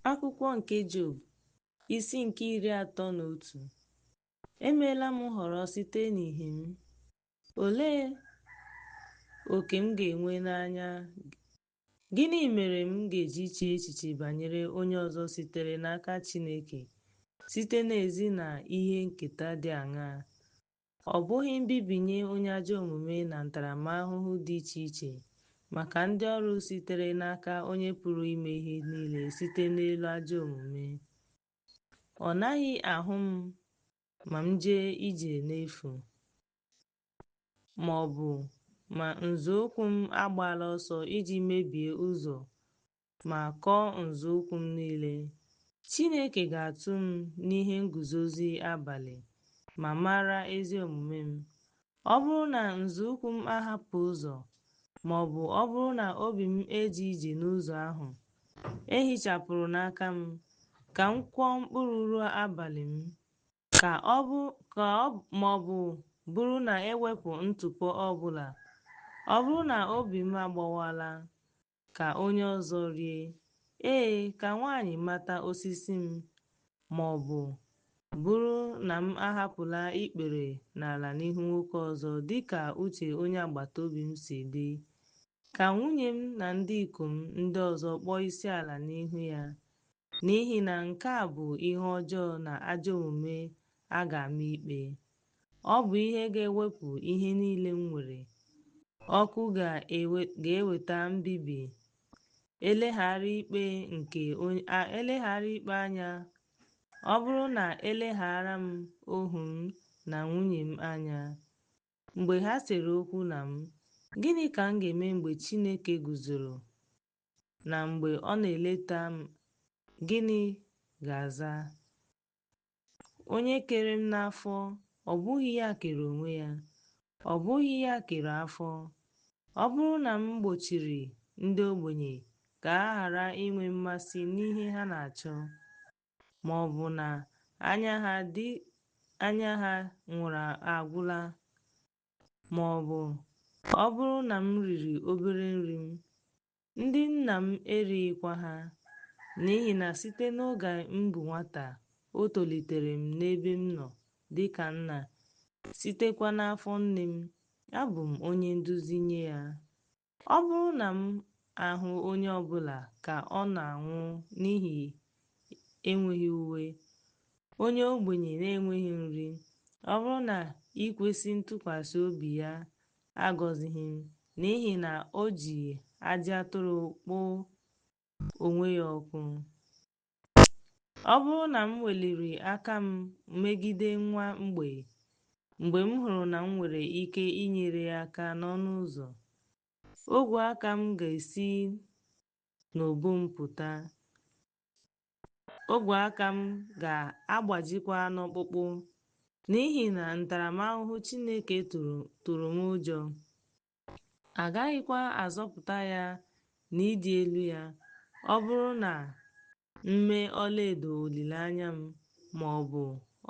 Akwụkwọ nke Job, isi nke 31. Emeela m nhọrọ site n'ìhè m. Olee oke m ga-enwe n'anya? Gịnị mere m ga-eji chee echiche banyere onye ọzọ sitere n'aka Chineke site n'ezi na ihe nketa dị aṅaa? Ọ bụghị mbibi nye onye ajọ omume na ntaramahụhụ dị iche iche maka ndị ọrụ sitere n'aka Onye pụrụ ime ihe niile site n'elu ajọ omume. Ọ naghị ahụ m ma m jee ije n'efu, ma ọ bụ ma nzọụkwụ m agbaala ọsọ iji mebie ụzọ ma kọọ nzọụkwụ m niile. Chineke ga-atụ m n'ihe nguzozi abalị ma mara ezi omume m. Ọ bụrụ na nzọụkwụ m ahapụ ụzọ, ma ọ bụ ọ bụrụ na obi m eje ije n'ụzọ ahụ, e hichapụrụ n'aka m, ka m kụọ mkpụrụ ruo abalị m, ka ọ bụ ma ọ bụ bụrụ na ewepụ ntụpọ ọ bụla. Ọ bụrụ na obi m agbawala, ka onye ọzọ rie. Ee, ka nwanyị mata osisi m, ma ọ bụ bụrụ na m ahapụla ikpere n'ala n'ihu nwoke ọzọ dịka uche onye agbataobi m si dị. Ka nwunye m na ndị ikom ndị ọzọ kpọọ isiala n'ihu ya, n'ihi na nke a bụ ihe ọjọọ na ajọ omume a ga-ama ikpe. Ọ bụ ihe ga-ewepụ ihe niile m nwere. Ọkụ ga-eweta mbibi. Eleghara ikpe anya. Ọ bụrụ na eleghara m ohu m na nwunye m anya, mgbe ha sere okwu na m, gịnị ka m ga-eme mgbe Chineke guzoro na mgbe ọ na-eleta m? Gịnị ga-aza? Onye kere m n'afọ, ọ bụghị ya kere onwe ya? Ọ bụghị ya kere afọ? Ọ bụrụ na m gbochiri ndị ogbenye ka ha ghara inwe mmasị n'ihe ha na-achọ, ma ọ bụ na anya ha nwụrụ agwụla, ma ọ bụ ọ bụrụ na m riri obere nri m, ndị nna m erighịkwa ha, n'ihi na site n'oge m bụ nwata o tolitere m n'ebe m nọ dịka nna, sitekwa n'afọ nne m, abụ m onye nduzi nye ya. Ọ bụrụ na m ahụ onye ọbụla ka ọ na-anwụ n'ihi enweghị uwe, onye ogbenye na-enweghị nri, ọ bụrụ na ikwesị ntụkwasị obi ya agọzighị m, n'ihi na o ji ajị atụrụ kpọọ onwe ya ọkụ. Ọ bụrụ na m weliri aka m megide nwa mgbei, mgbe m hụrụ na m nwere ike inyere ya aka n'ọnụ ụzọ, ogwe aka m ga-esi n'ubu m pụta, ogwe aka m ga-agbajikwa n'ọkpụkpụ, n'ihi na ntaramahụhụ Chineke tụrụ m ụjọ. A gaghịkwa azọpụta ya n'ịdị elu ya. Ọ bụrụ na m mee ọlaedo olileanya m, ma ọ bụ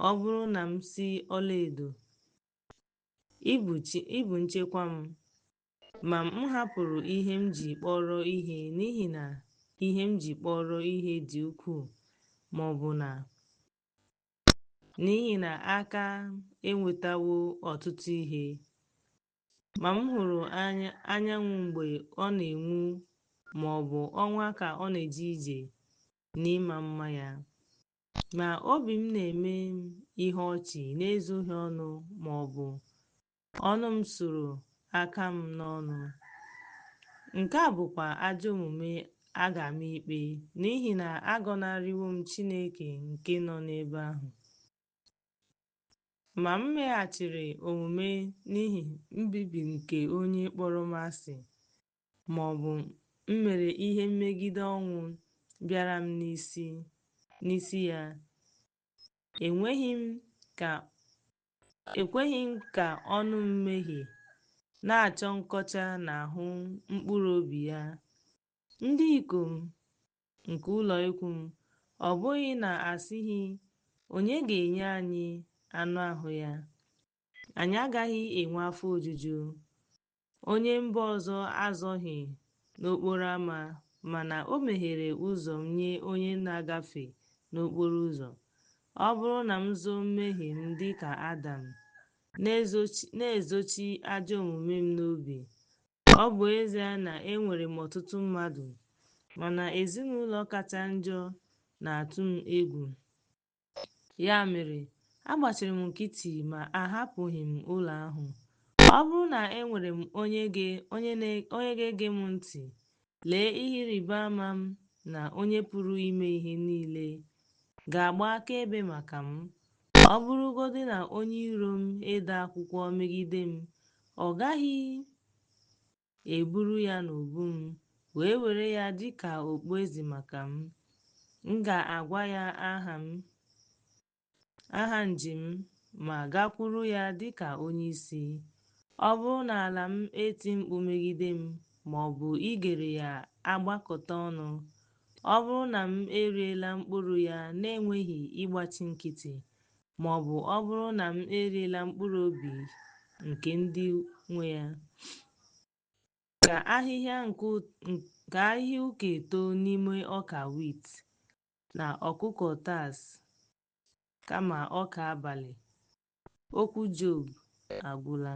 ọ bụrụ na m sị ọlaedo, ị bụ nchekwa m, ma m hapụrụ ihe m ji kpọrọ ihe n'ihi na ihe m ji kpọrọ ihe dị ukwuu, ma ọ bụ na n'ihi na aka m enwetawo ọtụtụ ihe. Ma m hụrụ anyanwụ mgbe ọ na-enwu ma ọ bụ ọnwa ka ọ na-eje ije n'ịma mma ya. Ma obi m na-eme m ihe ọchị n'ezoghị ọnụ ma ọ bụ ọnụ m suru aka m n'ọnụ. Nke a bụkwa ajọ omume a ga-ama ikpe, n'ihi na agọnarịwo m Chineke nke nọ n'ebe ahụ. Ma m meghachiri omume n'ihi mbibi nke onye kpọrọ m asị, ma ọ bụ m mere ihe megide ọnwụ bịara m n'isi ya. Ekweghị m ka ọnụ m mehie, na-achọ nkọcha n'ahụ mkpụrụ obi ya. Ndị ikom nke ụlọ ikwu m, ọ bụghị na asịghị, onye ga-enye anyị anụ ahụ ya? Anyị agaghị enwe afọ ojuju. Onye mba ọzọ azọghị n'okporo ámá mana o meghere ụzọ m nye onye na-agafe n'okporo ụzọ. Ọ bụrụ na m zoo mmehie m dịka Adam, na-ezochi ajọ omume m n'obi, ọ bụ ezie na enwere m ọtụtụ mmadụ, mana ezinụlọ kacha njọ na-atụ m egwu. Ya mere, agbachiri m nkịtị ma ahapụghị m ụlọ ahụ. Ọ bụrụ na enwere m onye ga-ege m ntị, lee ihe ịrịba ama m na Onye pụrụ ime ihe niile ga-agba akaebe maka m. Ọ bụrụgodị na onye iro m ede akwụkwọ megide m, ọ gaghị eburu ya n'ubu m wee were ya dị ka okpueze maka m. M ga-agwa ya aha njem m ma gakwuru ya dị ka onye isi. Ọ bụrụ na ala m eti mkpu megide m, ma ọ bụ igere ya agbakọta ọnụ, ọ bụrụ na m eriela mkpụrụ ya na-enweghị ịgbachi nkịtị, ma ọ bụ ọ bụrụ na m eriela mkpụrụ obi nke ndị nwe ya, ka ahịhịa uke too n'ime ọka wit, na ọkụkọ tas kama ọka balị. Okwu Job agwụla.